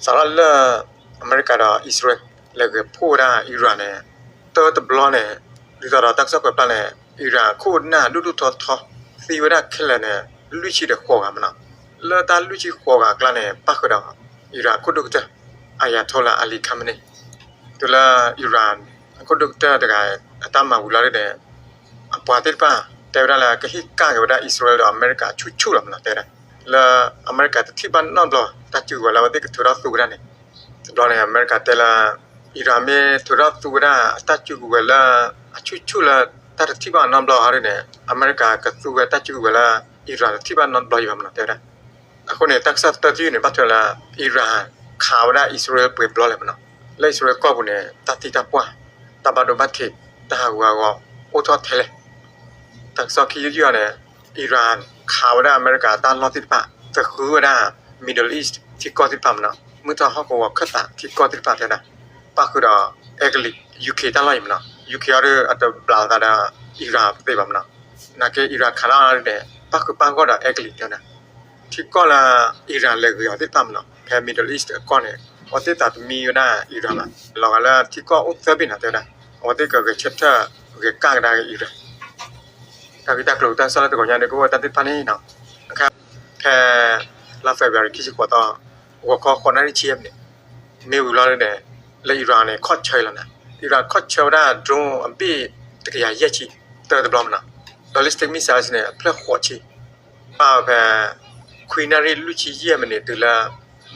ສະຫະລັດ ແລະ ອາເມລິກາ ດຽວ ອິດສະຣາເອລ ແລະ ກະ ໂພດາ ອີຣານ ເນ ເຕີຕະບລອ ເນ ຫຼື ຕະຫຼອດ ຕັກຊອກ ແລະ ອີຣານ ໂຄດໜ້າ ດຸດຸທໍທໍ ຊີວະດາ ແຄເລ ເນ ລຸຍຊີເດີ ໂຄກາມະນາ ເລີຕາລຸຍຊີ ໂຄກາກລາ ເນ ປາກຄືດອກ ອີຣານ ໂຄດເຕີ ອາຢາໂທລາ ອາລີ ຄາເມນີ ເຕີລາ ອີຣານ ໂຄດເຕີ ຕະກາຍ ອາຕາມາ ວືລາ ເນ ອາປາຕິດປາ ແຕ່ເວລາລະ ກະຮີການ ກະເວລາ ອິດສະຣາເອລ ດຽວ ອາເມລິກາ ຊຸກຊຸລະ ມະນາ ແຕ່ ເລ ອາເມລິກາ ຕະທິບານນອນບລອ ຕາຈື່ວ່າລາວ ເຕ ກະ ໂທດອກ ຕູກະດາ ເນ ໂຕລາ ເນ ອາເມລິກາ ແຕ່ລະ ອີຣານ ເມ ໂທດອກ ຕູກະດາ ຕາຈື່ວ່າລາ ອາ ຊຸກຊຸລະ ຕາ ຕະທິບານນອນບລອ ເນ ອາເມລິກາ ກະ ຕູກະດາ ຕາຈື່ວ່າລາ ອີຣານ ຕະທິບານນອນບລອ ຢູ່ ມະນາ ແຕ່ ອາ ໂຄ ເນ ຕັກຊອກ ເຕີ ທີ່ ເນ ບາດ ເວລາ ອີຣານ ຄາ ເວລາ ອິດສະຣາເອລ ເປີດບລອ ແລ້ວ ມະນາ ແລະ ອິດສະຣາເອລ ກໍ ເນ ຕາຕິຕາປວ ຕາບາດໂດບາດເທ ຕາຫາກວ່າ ໂອທອດ ແທ້ ແລະ ຕັກຊອກ ທີ່ ເນ ອີຣານ ຄາ ເວລາ ອາເມລິກາ ຕາລອດ ຕິດປາ ຕະຄື ເວລາ ມິດເດິລ ອີສ ທີ່ ກໍ ຕິດປາ ມະນາ ມື້ທອດ ຮອກ ກະ ວໍ ເຄີ ຕາ ທີ່ ກໍ ຕິດປາ ແທ້ ນະ ປາກຄືດອກ ເອກະລິກ ຢູເຄ ຕາລອດ ມະນາ ຢູເຄ ອາດ ອາດ ຕະບລາ ຕາດາ ອີຣານ ເຕ ບາ ມະນາ ນາເກ ອີຣານ ຄາ ລາ ເນ ປາກຄື ປາກ ກໍ ດອກ ເອກະລິກ ເນ ທີ່ ກໍ ລະ ອີຣານ ເລີ ກະ ຕິດຕາມ ເນ ແພ ມິດເດິລ ອີສ ກໍ ເນ ອອສເຕຣເລັຽ ມີຢູ່ ນະ ອີຣານ ລະ ລະ ທີ່ ກໍ ອຸດເຕີ ບິນ ນະ ເຕ ນະ ອອສເຕຣເລັຽ ເກີດ ເຊັດເທີ ເກີດ ກາງ ກະ ດາ ອີຣານ ຕາ ກະ ຕາ ໂກ ຕາ ສະ ລະ ຕະ ກໍ ຍາ ເນ ກະ ໂກ ຕາ ຕິດ ພາ ເນ ເນ ແລະ ເຄ ລາ ເຟບຣາຣີ ຄີ ຊິ ໂຄ ຕໍ່ ຫົວຂໍ້ ຂໍ້ ນາ ເນ ເມ ວ ລອ ເນ ແລະ ອີຣານ ເນ ຄອດ ເຊີ ລະ ນະ ອີຣານ ຄອດ ເຊີ ດາ ໂດຣນ ອາບີ ຕະກະຢາ ແຢດ ຊີ ເຕີ ຕະບລອມ ນະ ບາລິສຕິກ ມິສໄຊລ໌ ເນ ເພີ້ ຂວດ ຊີ ປາ ແພ ຄຸຍ ນາຣີ ລຸຍ ຊີ ເຢຍ ມະເນ ຕື່ລະ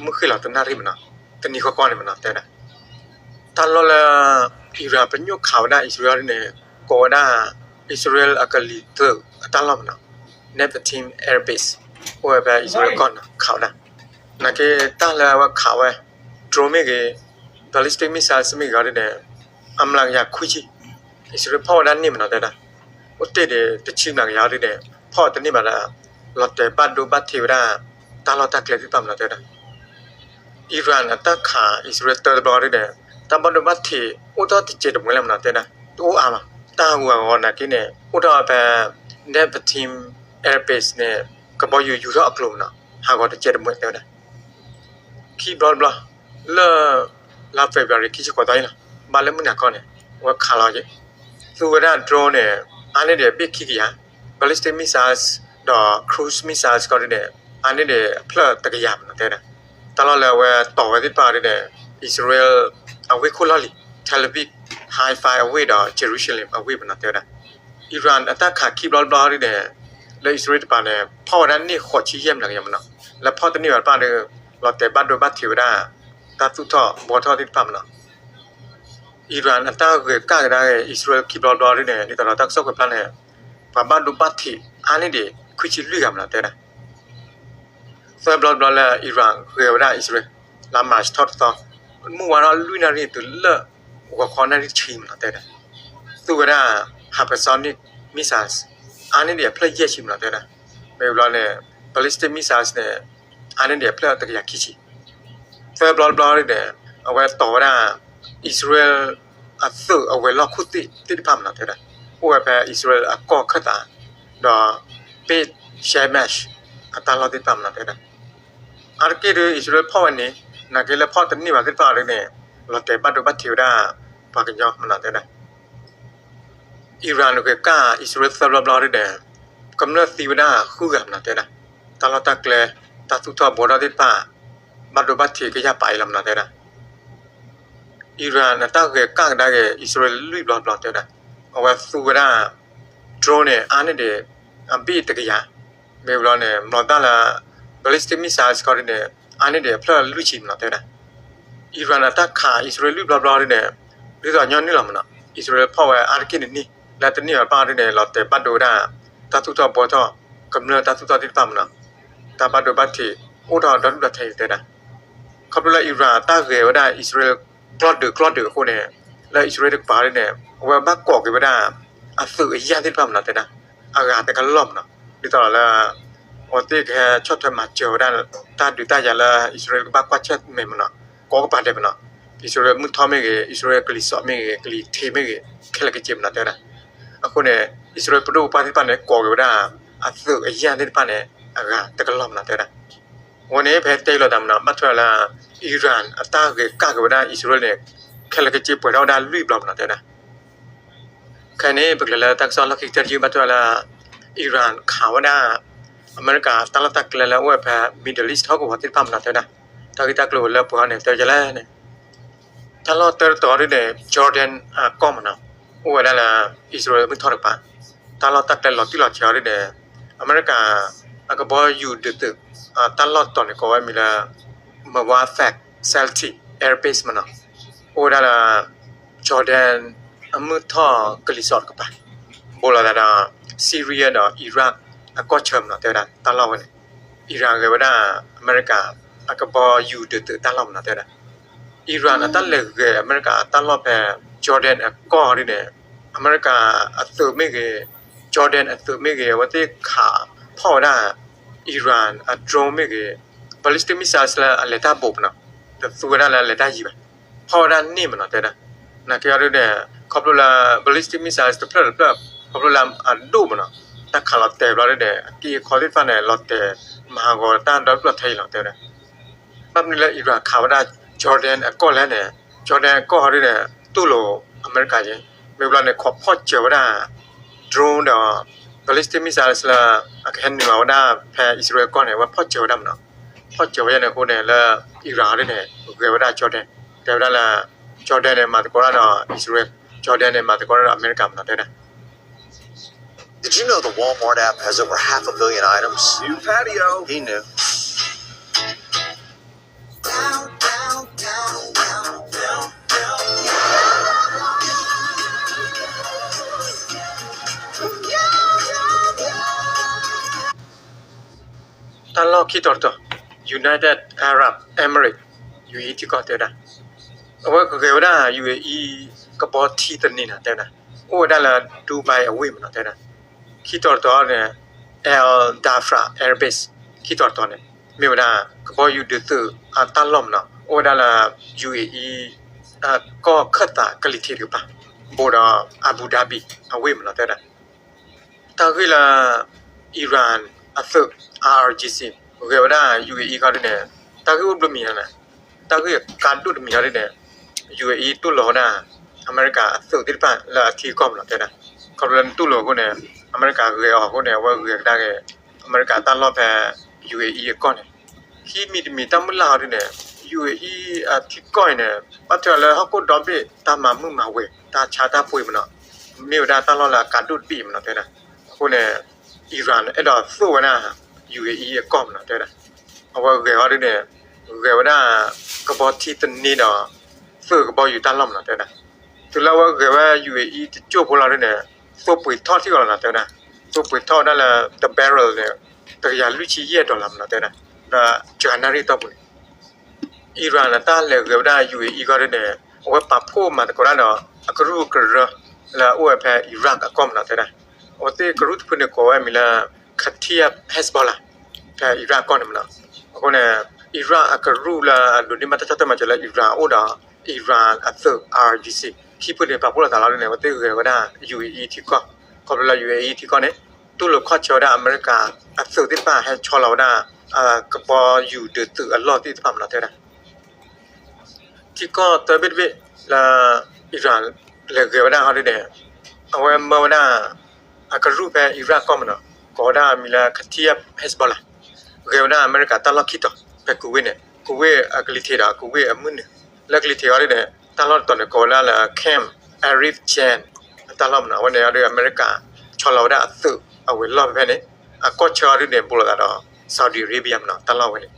ມື້ຄືນ ລາວ ຕະ ນາຣີ ມະນາ ຕະ ນີ ຄອກອນ ມະນາ ແຕ່ ນະ ຕະຫຼອດ ລະ ອີຣານ ປະໂຫຍກ ຄາ ດາ ອິດສະຣາເອລ ເນ ກໍ ດາ ອິດສະຣາເອລ ອາກາລີ ເຕີ ຕະຫຼອດ ມະນາ ເນບາທີມ ແອໂຣເບສ ໂອ ແພ ອິດສະຣາເອລ ກ່ອນ ຄາ ດາ ນາເກ ຕາ ລະ ວ່າ ຄາ ແວ ໂດຣນ ເມ ເກ ບາລິສຕິກ ມິສໄຊລ໌ ເມ ເກ ເນ ອຳລັງ ຢາ ຄຸຍ ຈີ ອິດສະຣາເອລ ເຝົ້າ ດ້ານ ເນ ມະນາ ແຕ່ ດາ ໂອເຕ ເດ ຕະ ຊີມ ນາກ ຢາ ເດ ເພາະ ຕະ ເນ ມາ ດາ ລອດ ແຕ່ ບາດ ໂດ ບາດ ເທ ດາ ຕາ ລອດ ຕາ ເກລ ຕິ ຕາມ ນະ ແຕ່ ດາ ອີຣານ ອາ ຕາ ຄາ ອິດສະຣາເອລ ເຕີ ຕະບລອ ເດ ຕາ ບາດ ໂດ ບາດ ເທ ໂອ ຕອດ ເຈັດ ຕະ ເມືອ ແລ້ວ ນະ ແຕ່ ດາ ໂອ ອາ ມາ ຕາ ຫົວ ງໍ ນາ ເກ ເນ ໂອ ຕອດ ແປ ເນບາທີມ ແອໂຣເບສ ເນ ກະ ບໍ່ ຢູ ຢູ ທອ ອາໂກລ ນະ ຫາ ກໍ ຕະ ເຈັດ ຕະ ເມືອ ແຕ່ ດາ ຄີບລອດ ບລອ ເລີ ລາ ເຟບຣາຣີ ຄີ ຊິ ໂຄ ຕອ ອີ ລະ ບາດ ເລີ ມື້ ນາ ກໍ ເນ ວ່າ ຄາ ລອ ເຢ ຕູກະດາ ໂດຣນ ເນ ອາ ເນ ເດ ເບ ຄີ ກະ ຢາ ບາລິສຕິກ ມິສໄຊລ໌ ດອກ ຄຣູສ ມິສໄຊລ໌ ກໍ ເນ ອາ ເນ ເດ ເພີ້ ຕະກະຢາ ນະ ແຕ່ ດາ ຕະຫຼອດ ລະ ແວ ຕໍ່ ແວ ຕິດ ປາ ເນ ອິດສະຣາເອລ ອາ ເວ ໂຄ ລອ ລີ ເທລ ອາ ວີບ ໄຮ ຟາຍ ອາ ເວ ດອກ ເຢຣູຊາເລັມ ອາ ເວ ນະ ແຕ່ ດາ ອີຣານ ອາ ຕາ ຄາ ຄີບລອດ ບລອ ເນ ແລະ ອິດສະຣາເອລ ປາ ເນ ເພາະ ວ່າ ດ້ານ ເນ ຂອດ ຊີ ຢ້ຽມ ນະ ກະ ຍາ ມະນາ ລະ ເພາະ ຕະ ເນ ບາດ ປາ ເນ ລອດ ແຕ່ ບາດ ໂດ ບາດ ເທ ດາ ຕາ ຕູ ທອ ບໍ ທອ ຕິ ປາ ມະນາ ອີຣານ ອາ ຕາ ເກີດ ກາ ກະ ດາ ອິດສະຣາເອລ ຄີບລອດ ບລອ ເນ ນິ ຕະ ລອດ ຕັກ ຊອກ ເກີດ ພລາ ເນ ປາ ບາດ ໂດ ບາດ ເທ ອາ ເນ ເດ ຄຸຍ ຊີ ລຸຍ ກາ ມະນາ ແຕ່ ດາ ເຕີ ບລອດ ບລອ ລະ ອີຣານ ເກີດ ກາ ດາ ອິດສະຣາເອລ ລາ ມາຊ ທອດ ຕອ ມຸ ວາ ລະ ລຸຍ ນາ ເຣ ຕຸ ເລີ ຫົວ ຄອ ນາ ເຣ ຊີ ມະນາ ແຕ່ ດາ ຕູ ກາ ດາ ໄຮເປີໂຊນິກ ມິສໄຊລ໌ ອາ ເນ ເດ ເພີ້ ເຢ ຊີ ມະນາ ແຕ່ ດາ ເມ ບລອ ເນ ບາລິສຕິກ ມິສໄຊລ໌ ເນ ອາ ເນ ເດ ເພີ້ ຕະກະຢາ ຄີ ຊີ ເຕີ ບລອດ ບລອ ເນ ອາ ແວ ຕໍ່ ກາ ດາ ອິດສະຣາເອລ ອາ ເຕີ ອາ ແວ ລໍ ຄູ ຕິ ຕິ ພາ ມະນາ ແຕ່ ດາ ໂອ ແວ ແພ ອິດສະຣາເອລ ອາ ກໍ ເຄີ ຕາ ດອ ເປ ເຊ ແມຊ ອາ ຕາ ລໍ ຕິ ພາ ມະນາ ແຕ່ ດາ ອາ ຕະ ເກ ດ ອິດສະຣາເອລ ເພາະ ອາ ເນ ນາ ເກ ລະ ເພາະ ຕະ ເນ ມາ ຕິ ພາ ເນ ລອ ແຕ່ ບາດ ໂດ ບາດ ເທ ດາ ປາ ກະ ຍອ ມະນາ ແຕ່ ດາ ອີຣານ ໂອເຄ ກາ ອິດສະຣາເອລ ເຕີ ບລອ ບລອ ເດ ກຳເນີດ ຕີ ວະ ດາ ຄື ກາ ມະນາ ແຕ່ ດາ ຕາ ລໍ ຕາ ເກລ ຕາ ຕູ ທອ ໂບ ດອ ຕິ ປາ ບາດ ໂດ ບາດ ເທ ກະ ຢາ ປາ ອາ ມະນາ ແຕ່ ດາ ອີຣານ ອາ ຕາ ເກ ກາ ກະ ດາ ເກ ອິດສະຣາເອລ ລຸຍ ບລອ ບລອ ແຕ່ ດາ ອາ ແວ ຕູ ກາ ດາ ໂດຣນ ເນ ອາ ເນ ເດ ອາ ບີ ຕະ ກະ ຢາ ເມ ບລອ ເນ ມອ ຕາ ລະ ບາລິສຕິກ ມິສໄຊລ໌ ສະກອດ ເນ ອາ ເນ ເດ ເພີ ລຸຍ ຊີ ມະນາ ແຕ່ ດາ ອີຣານ ອາ ຕາ ຄາ ອິດສະຣາເອລ ລຸຍ ບລອ ບລອ ເດ ຫຼື ຕອນ ຍ້ອນ ນີ້ ລະ ມະນາ ອິດສະຣາເອລ ເພາະ ອາ ຕະ ເກ ນີ້ ລະ ຕະ ເນ ປາ ເດ ລອ ແຕ່ ບາດ ໂດ ດາ ຕາ ຕູ ທອ ໂບ ທອ ກຳເນີດ ຕາ ຕູ ທອ ຕິ ປາ ມະນາ ຕາ ບາດ ໂດ ບາດ ເທ ໂອ ດອ ດອ ດູ ດ ເທ ແຕ່ ດາ ຂອບ ລະ ອີຣານ ອາ ຕາ ເກ ວະ ດາ ອິດສະຣາເອລ ກລອດ ເດີ ກລອດ ເດີ ໂຄ ເນ ລະ ອິດສະຣາເອລ ຕະ ປາ ເດ ແນ ແວ ບາ ກອກ ເກ ວະ ດາ ອາ ເຕີ ອາ ຢາ ຕິ ພາ ມະນາ ແຕ່ ດາ ອາ ກາ ແຕ່ ກະ ລອມ ເນ ດິ ຕອ ລະ ໂອ ເຕ ແຄ ຊອດ ທຳ ມາ ເຈີ ດາ ຕາ ດູ ຕາ ຢາ ລະ ອິດສະຣາເອລ ກະ ບາ ກວາດ ແຊດ ເມ ມະນາ ກອກ ກະ ປາ ເດ ມະນາ ອິດສະຣາເອລ ມື ທອມ ເມ ເກ ອິດສະຣາເອລ ກະ ລີ ຊອມ ເມ ເກ ກະ ລີ ເທ ເມ ເກ ແຄ ລະ ກະ ເຈ ມະນາ ແຕ່ ດາ ອາ ໂຄ ເນ ອິດສະຣາເອລ ປະ ໂດ ປາ ຕິ ປາ ເນ ກອກ ເກ ວະ ດາ ອາ ເຕີ ອາ ຢາ ຕິ ປາ ເນ ອາ ກາ ແຕ່ ກະ ລອມ ມະນາ ແຕ່ ດາ Wone phe tei lo dam na, ba thwa la Iran a ta ge ka ge wa da Israel ne, khe la ke che pwe da wa da lui blo na te na. Khe ne pek la la ta so la ki ter ji ba thwa la Iran kha wa da America ta la ta kle la wa phe Middle East ho ko wa te pam na te na. Ta ki ta klo la pwa ne te ja la ne. Ta lo ter to de Jordan a ko ma na. Wa da la Israel mu tho pa. Ta lo ta kle lo ti lo cha de America a ka bo yu de te. A ta lo to ne ko wa mi la ma wa fak Salti Airbase မနော်။ အိုဝဲဒၣ်လၢ Jordan အမုၢ်ထီၣ်ကလံၤစိးတကပၤ, ဘိလီၤသးဒီး Syria ဒီး Iraq အကီၢ်ဆၢမနော် တဲဝဲဒၣ်တၢ်လီၢ်ဝဲန့ၣ် Iran ဂဲၤဝဲဒၣ်အမဲရကၤအကဘီယူၤဒုးသုးတၢ်လီၢ်မနော် တဲဝဲဒၣ် Iran အတၢ်လဲၤဂဲၤအမဲရကၤအတၢ်လီၢ်ဖဲ Jordan အကီၢ်ဒ်န့ၣ် အမဲရကၤအသုးမ့ၢ်ဂ့ၤ Jordan အသုးမ့ၢ်ဂ့ၤ အဝဲသ့ၣ်ခးဖီၣ်ဝဲဒၣ် Iran အ drone မ့ၢ်ဂ့ၤ ballistic missiles လၢအလဲၤတၢ်ဘူးမနော် တသူဝဲဒၣ်လၢအလဲၤတၢ်ယံၤဘၣ် ဖီၣ်ဝဲဒၣ်န့ၢ်မနော် တဲဒၣ် နာ်က့အီၤဒ်န့ၣ် ခီဖျိလၢ ballistic missiles တဖျၢၣ်တဖျၢၣ် ခီဖျိလၢအဒိၣ်မနော် တၢ်ခးလီၤတဲာ်ဘျီဒ်န့ၣ် အက့အခီသ့ၣ်တဖၣ်န့ၣ် လီၤတဲာ်မၤဟးဂီၤတၢ်ဒီဖျၢၣ်ထဲအံၤလီၤ တဲဝဲဒၣ် ဘၣ်မနုၤလၢ Iran ခးဝဲဒၣ် Jordan အကီၢ်လဲၣ်န့ၣ် Jordan အကီၢ်ဟီဒ်န့ၣ် တူၢ်လိာ်အမဲရကၤက့ မ့ၢ်ဘျီန့ၣ် ခိးဖီၣ်စၢၤဝဲဒၣ် drone ဒီး ballistic missiles လၢအကဟဲနုာ်လီၤဝဲဒၣ်ဖဲအံၣ်စရ့လ်ကီၢ်န့ၣ် အဝဲဖီၣ်စၢၤဝဲဒၣ်မနော် ဖီၣ်စၢၤဝဲဒၣ်န့ၣ်အဃိန့ၣ် လၢ Iran ဟီဒ်န့ၣ် ဂဲၤဝဲဒၣ် Jordan တဲဝဲဒၣ်လၢ Jordan န့ၣ် မၤသကိးတၢ်ဒီးအံၣ်စရ့လ် Jordan န့ၣ် မၤသကိးတၢ်ဒီးအမဲရကၤမနော် တဲဝဲဒၣ် Did you know the Walmart app has over half a billion items? New patio. He knew. တၢ်လီၢ်ခံတီၤတတီၤ United Arab Emirates UAE ထံကီၢ်တဲဝဲဒၣ် အဝဲကဂဲၤဝဲဒၣ် UAE ကဘီထံသန့ၤနီၤ တဲဝဲဒၣ် အိၣ်ဝဲဒၣ်လၢ Dubai အဝ့ၢ်မးနီၤ တဲဝဲဒၣ် ခံတီၤတတီၤန့ၣ် Al Dhafra Airbase ခံတီၤတတီၤန့ၣ် မ့ၢ်ဝဲဒၣ် ကဘီယူၤဒုးသုးအတၢ်လီၢ်မးနီၤ အိၣ်ဝဲဒၣ်လၢ UAE အကီၢ်ခၢၣ်သးကလံၤထံးတကပၤ ဘူးဒီး Abu Dhabi အဝ့ၢ်မးနီၤ တဲဝဲဒၣ် တၢ်ဂ့ၢ်လၢ Iran အသုး IRGC ဂဲၤဝဲဒၣ် UAE ခီဒ်န့ၣ် တၢ်ဂ့ၢ်အိၣ်ဘျုးမံၤဟါန့ၣ် တၢ်ဂ့ၢ်ကါဒိၣ်တမံၤဟီဒ်န့ၣ် UAE တူၢ်လိာ်ဝဲဒၣ် အမဲရကၤအသုးသ့ၣ်တဖၣ်လၢအထံအကီၢ်မးနီၤ တဲဒၣ် ခီဖျိလၢနတူၢ်လိာ်အဃိန့ၣ် အမဲရကၤဂဲၤအီၤအဃိန့ၣ် အဝဲဂဲၤကဒါက့ၤ အမဲရကၤတၢ်လီၢ်ဖဲ UAE အကီၢ်န့ၣ် ခံမံၤတမံၤတၢ်မုၢ်လၢ်ဟီဒ်န့ၣ် UAE အထံကီၢ်အံၤန့ၣ် ဘၣ်ထွဲလၢဟီၣ်ခိၣ်ဒီဘ့ၣ် တၢ်မၤမုာ်မၤဝဲၤ တၢ်ဆါတၢ်ပှ့ၤမးနီၤ မ့ၢ်ဝဲဒၣ်တၢ်လီၢ်လၢအကါဒိၣ်တဘ့ၣ်မးနီၤ တဲဒၣ် အဃိန့ၣ် Iran အဲၣ်ဒိးသိၣ်ဝဲဒၣ် UAE အကီၢ်မးနီၤ တဲဒၣ် အဝဲဂဲၤဟီဒ်န့ၣ် ဂဲၤဝဲဒၣ်ကဘီထံသန့ၤဒီး သုးကဘီယူၤတၢ်လီၢ်မးနီၤ တဲဝဲဒၣ် တုၤလၢအဝဲဂဲၤဝဲ UAE တကၠိၢ်ဖိလီၤဒ်န့ၣ် သိပှ့ၤထီၣ်ထံၣ်အီၤလီၤနီၤ တဲဝဲဒၣ် သိပှ့ၤထီၣ်ဝဲဒၣ်လၢ တ barrel န့ၣ် တကယၤလွံၢ်ဆံယဲၢ် dollar မးနီၤ တဲဝဲဒၣ် ဒီး ကၠၤနၣ်ရံၣ်တီၢ်ပူၤန့ၣ် Iran အတၢ်လဲၤဂဲၤဝဲဒၣ် UAE ခီဒ်န့ၣ် အဝဲပာ်ဖှိၣ်မၤသကိးတၢ်ဒီး အကရူၢ်ကရၢလၢအအိၣ်ဝဲဖဲ Iraq အကီၢ်မးနီၤ တဲဝဲဒၣ် အဝဲသ့ၣ်ကရူၢ်တဖုန့ၣ် ကိးဝဲအမံၤလၢ Kataeb Hezbollah ဖဲ Iraq အကီၢ်န့ၣ်မးနီၤ အဃိန့ၣ် Iraq အကရူၢ်လၢအဒိးန့ၢ်ဘၣ်တၢ်ဆီၣ်ထွဲမၤစၢၤလၢ Iran အအိၣ်ဒီး Iran အသုး IRGC ခံဖုန့ၣ် ပာ်ဖှိၣ်လိာ်သးလီၤဒ်န့ၣ် အဝဲသ့ၣ်ဂဲၤဝဲဒၣ် UAE ထံကီၢ် ခီဖျိလၢ UAE ထံကီၢ်န့ၣ် တူၢ်လိာ်ခီၣ်ဆၢဝဲဒၣ်အမဲရကၤအသုးသ့ၣ်တဖၣ် ဟဲဆီလီၤဝဲဒၣ် ကဘီယူၤဒုးသုးအလီၢ်သ့ၣ်တဖၣ်မးနီၤ တဲဝဲဒၣ် ထံကီၢ်သၢဘ့ၣ်တဘ့ၣ်လၢ Iran လဲၤဂဲၤဝဲဒၣ်ဟီဒ်န့ၣ် အဝဲမၢဝဲဒၣ် အကရူၢ်ဖဲ Iraq ကီၢ်မးနီၤ ကိးဝဲဒၣ်အမံၤလၢ Kataeb Hezbollah ဂဲၤဝဲဒၣ်အမဲရကၤတၢ်လီၢ်ခံတီၤ ဖဲကူဝ့ၣ်န့ၣ် ကူဝ့ၣ်အကလံၤထံးဒီး ကူဝ့ᣣ်အမုၢ်နုာ် လၢကလံၤထံးဟီဒ်န့ၣ် တၢ်လီၢ်တတီၤန့ၣ် ကိးဝဲဒၣ်လၢ Camp Arif Jan အတၢ်လီၢ်မးနီၤ အဝဲန့ၣ်ဟီဒ်အမဲရကၤ ဆီလီၤဝဲဒၣ်အသုးအဝဲၤလီၢ်ဖဲဖဲန့ၣ် အကီၢ်ဆၢဟီဒ်န့ၣ် ဘူးလိာ်သးဒီး Saudi Arabia မးနီၤ တၢ်လီၢ်ဝဲန့ၣ်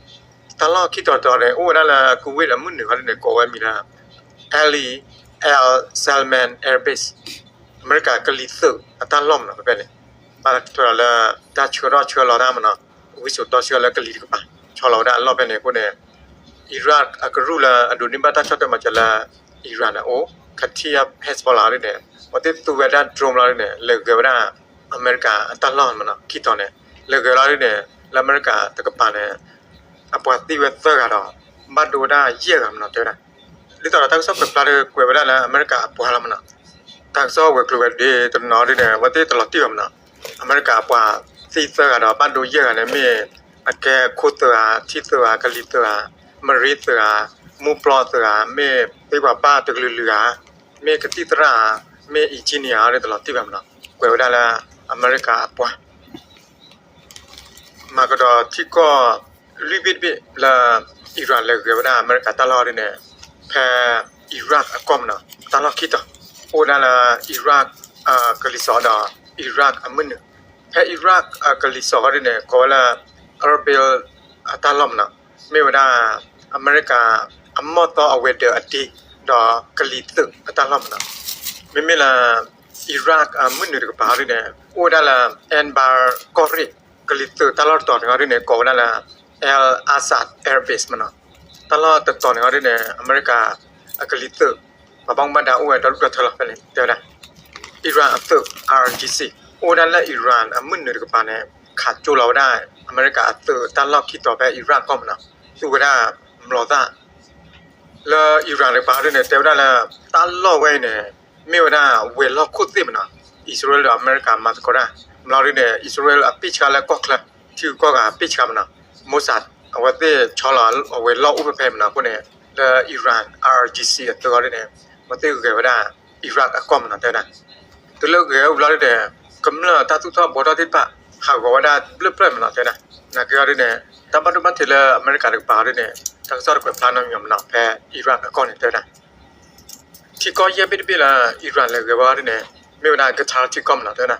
တၢ်လီၢ်ခံတီၤတတီၤန့ၣ် အိၣ်ဝဲဒၣ်လၢကူဝ့ၣ်အမုၢ်နုာ်ဟီဒ်န့ၣ် ကိးဝဲမံၤလၢ Ali Al Salman Airbase အမဲရကၤကလံၤသုးအတၢ်လီၢ်မးနီၤ ဖဲဖဲန့ၣ် ဘၣ်ထွဲလၢတၢ်ဆှၢထီၣ်ဆှၢလီၤတၢ်မးနီၤ ဝံစိာ်တီဆှၢလၢကလံၤတကပၤ ဆီလီၤဝဲဒၣ်အလီၢ်ဖဲန့ၣ်အဃိန့ၣ် Iraq အကရူၢ်လၢအဒိးန့ၢ်ဘၣ်တၢ်ဆီၣ်ထွဲမၤစၢၤလၢ Iran အအိၣ် Kataeb Hezbollah ဒ်န့ၣ် အဝဲသ့ၣ်သူဝဲဒၣ် drone လီၤဒ်န့ၣ် လဲၤဂဲၤဝဲဒၣ်အမဲရကၤအတၢ်လီၢ်မးနီၤ ခံတီၤန့ၣ် လဲၤဂဲၤလီၤဒ်န့ၣ် လၢအမဲရကၤတကပၤန့ၣ် အပှၤသံဝဲသၢဂၤဒီး ဘၣ်ဒိဝဲဒၣ်ယဲၢ်ဂၤမးနီၤ တဲဝဲဒၣ် ဒ်သိးဒီးတၢ်ကစီၣ်ကွဲးဖျါဒီး ကွဲးဝဲဒၣ်လၢအမဲရကၤအပှၤလီၤမးနီၤ တၢ်ကစီၣ်ဝဲၤကျိၤဝဲၤဒ့တနီၤဒ်န့ၣ် အဝဲသ့ၣ်တလီၤတံၢ်ဘၣ်မးနီၤ အမဲရကၤအပှၤသံသၢဂၤဒီး ဘၣ်ဒိယဲၢ်ဂၤန့ၣ်မ့ၢ် ອາແກ ໂຄເຕີອາ ທີເຕີອາ ກາລີເຕີອາ ມາຣີເຕີອາ ມູປລໍເຕີອາ ເມ ເຕວາປາ ເຕີກລືລືອາ ເມ ກະຕິຕຣາ ເມ ອີຈີເນຍ ເຣຕະຫຼອດທີ່ແບບເນາະ ແກວດາລະອາເມລິກາອາປວາ ມາກະດໍ ທີກໍ ລຸຍບິດບິ ລະ ອີຣານ ແລະ ແກວດາອາເມລິກາຕະຫຼອດເດເນ ແພ ອີຣາກອາກອມເນາະ ຕະຫຼອດຄິດຕໍ່ ໂອດາລະ ອີຣາກ ອາ ກາລີຊອດ ອີຣາກອາມືນ ແພ ອີຣາກ ອາ ກາລີຊອດເດເນ ກໍລະ ອາຣາເບລ ອາຕາລອມເນາະ ເມວະດາ ອາເມລິກາ ອາມໍຕໍ ອາເວເດີ ອາດີ ດອ ກາລີຕຶກ ອາຕາລອມເນາະ ເມເມລາ ອີຣາກ ອາ ມືນເໜືອກະປາວເດເນ ໂອດາລາ ແອນບາກອຣີ ກາລີຕຶກ ຕະຫຼອດຕໍ່ເໜືອເດເນ ກໍດາລາ ແອລ ອາຊາດ ແອຣເບສມາເນາະ ຕະຫຼອດຕໍ່ເໜືອເດເນ ອາເມລິກາ ອາ ກາລີຕຶກ ບາບັງບາດາ ໂອ ດາລຸດາເທີລະ ເປັນເດນະ ອີຣານ ອາຕຶກ ອາຣ໌ຈີຊີ ໂອດາລາ ອີຣານ ອາ ມືນເໜືອກະປາວເນ ຂາໂຈລາວດາ ອາເມລິກາ ອາຕຶກ ຕະຫຼອດຄິດຕໍ່ແພ ອີຣາກກໍມາເນາະ ຕູວະດາ ມລໍຕາ ລະ ອີຣານ ເດປາວເດເນ ແຕ່ວະດາລະ ຕະຫຼອດໄວ້ເນ ເມວະດາ ເວລອດໂຄເຕມາເນາະ ອິດສະຣາເອລ ອາເມລິກາ ມາຕະກອດາ ມາລາວເດເນ ອິດສະຣາເອລ ອາປິດຊາ ແລະ ກໍເຄລ ທີ່ກໍອາປິດຊາມາເນາະ ໂມຊາດ ອາວາເຕ ຊໍລາ ອາເວລອດອຸປະເພມາເນາະ ໂຄເນ ລະ ອີຣານ ອາຣ໌ຈີຊີ ອາເຕີເດເນ ມາເຕເກວະດາ ອີຣາກອາກອມເນາະ ແຕ່ວະດາ ເຕີເກວະດາເດເນ ກຳເນີດຕາຕຸກທໍບໍເທາະທິດປະ ຫາກວ່າດາເບລີເບລີມາເນາະ ແຕ່ວະດາ ນາເກວະເດເນ ຕາບາດຸບາເທລ ອາເມລິກາ ເດປາວເດເນ ທັງຊອດກວຍພລານນຳຍອມເນາະ ແພ ອີຣາກອາກອມເນ ແຕ່ວະດາ ທີ່ກໍເຢຍບິດບິລະ ອີຣານ ແລະ ເກວະເດເນ ເມວະດາ ກະທາ ທີ່ກໍມາເນາະ ແຕ່ວະດາ